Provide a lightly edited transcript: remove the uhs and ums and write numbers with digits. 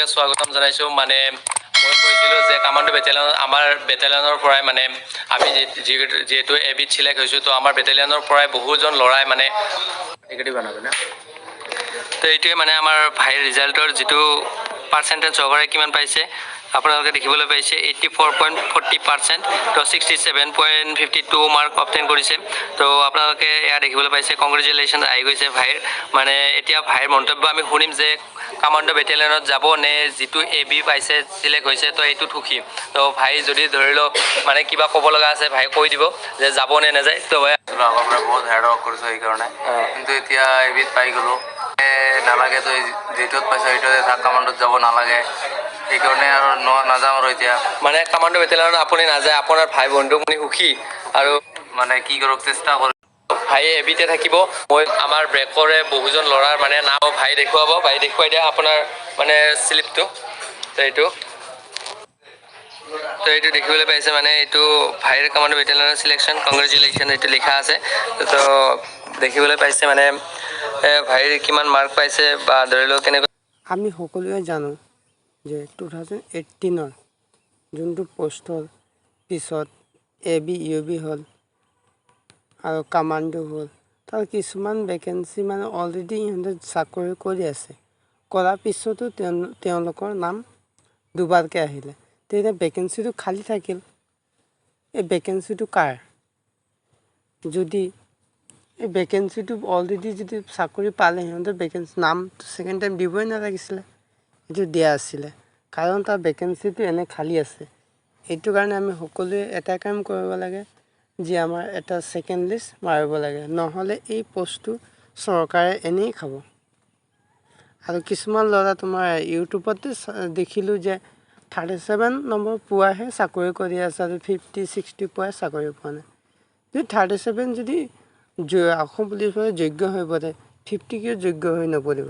স্বাগতম জনাইছোঁ। মানে মই কৈছিলোঁ যে কামাণ্ডো বেটেলিয়ন, আমাৰ বেটেলিয়নৰ পৰাই মানে আমি যিহেতু এবিত চিলেক্ট হৈছোঁ, তো আমাৰ বেটেলিয়নৰ পৰাই বহুজন ল'ৰাই মানে তো এইটোৱে মানে আমাৰ ভাইৰ ৰিজাল্টৰ যিটো পাৰ্চেণ্টেজ সহকাৰে কিমান পাইছে আপোনালোকে দেখিবলৈ পাইছে, 84.40%। তো 67.52 মাৰ্ক অবটেইন কৰিছে। তো আপোনালোকে এয়া দেখিবলৈ পাইছে, কংগ্ৰেচুলেশ্যন আহি গৈছে ভাইৰ। মানে এতিয়া ভাইৰ মন্তব্য আমি শুনিম যে কামাণ্ডো বেটেলিয়নত যাব নে যিটো এ বি পাইছে, চিলেক্ট হৈছে, তো এইটোত সুখী। তো ভাই যদি ধৰি লওক মানে কিবা ক'ব লগা আছে, ভাই কৈ দিব যে যাব নে নাযায়। তো ভাই? আগৰ পৰা বহুত হাৰ্ড ৱৰ্ক কৰিছোঁ সেইকাৰণে। কিন্তু এতিয়া এবিত পাই গ'লোঁ। নালাগে তো, যিটোত পাইছোঁ সেইটোতে থাক, কামাণ্ডত যাব নালাগে। সেইকাৰণে আৰু নাযাওঁ আৰু এতিয়া। মানে কামাণ্ডো বেটেলিয়নত আপুনি নাযায়, আপোনাৰ ভাই বন্ধু আপুনি সুখী আৰু মানে কি কৰক, চেষ্টা কৰোঁ। ভাই এবিতে থাকিব। মই আমাৰ ব্ৰেকৰে বহুজন ল'ৰাৰ মানে নাম ভাই দেখুৱাব। ভাই, দেখুৱাই দিয়া আপোনাৰ মানে শ্লিপটো। তো এইটো দেখিবলৈ পাইছে, মানে এইটো ভাইৰ কামাণ্ডো বেটেলিয়নৰ চিলেকশ্যন, কংগ্ৰেচুলেশ্যন এইটো লিখা আছে। তো দেখিবলৈ পাইছে মানে ভাইৰ কিমান মাৰ্ক পাইছে বা ধৰি লওক কেনেকুৱা। আমি সকলোৱে জানো যে 2018ৰ যোনটো পষ্টৰ পিছত এ বি, ইউ বি হ'ল আৰু কামাণ্ডো হ'ল, তাৰ কিছুমান ভেকেঞ্চি মানে অলৰেডি ইহঁতে চাকৰি কৰি আছে। কৰাৰ পিছতো তেওঁলোকৰ নাম দুবাৰকৈ আহিলে। তেতিয়া ভেকেঞ্চিটো খালী থাকিল। এই ভেকেঞ্চিটো কাৰ? যদি এই ভেকেঞ্চিটো অলৰেডি যদি চাকৰি পালে, সিহঁতে ভেকেঞ্চি নাম ছেকেণ্ড টাইম দিবই নালাগিছিলে। এইটো দিয়া আছিলে কাৰণ তাৰ ভেকেঞ্চিটো এনে খালী আছে। এইটো কাৰণে আমি সকলোৱে এটা কাম কৰিব লাগে যে আমাৰ এটা ছেকেণ্ড লিষ্ট মাৰিব লাগে, নহ'লে এই পষ্টটো চৰকাৰে এনেই খাব। আৰু কিছুমান ল'ৰা তোমাৰ ইউটিউবতে দেখিলোঁ যে 37 নম্বৰ পোৱাহে চাকৰি কৰি আছে আৰু 50 60 পোৱাই চাকৰি পোৱা নাই। যদি 37 যদি অসম পুলিচৰ যোগ্য হৈ পৰে, 50 কিয় যোগ্য হৈ নপৰিব?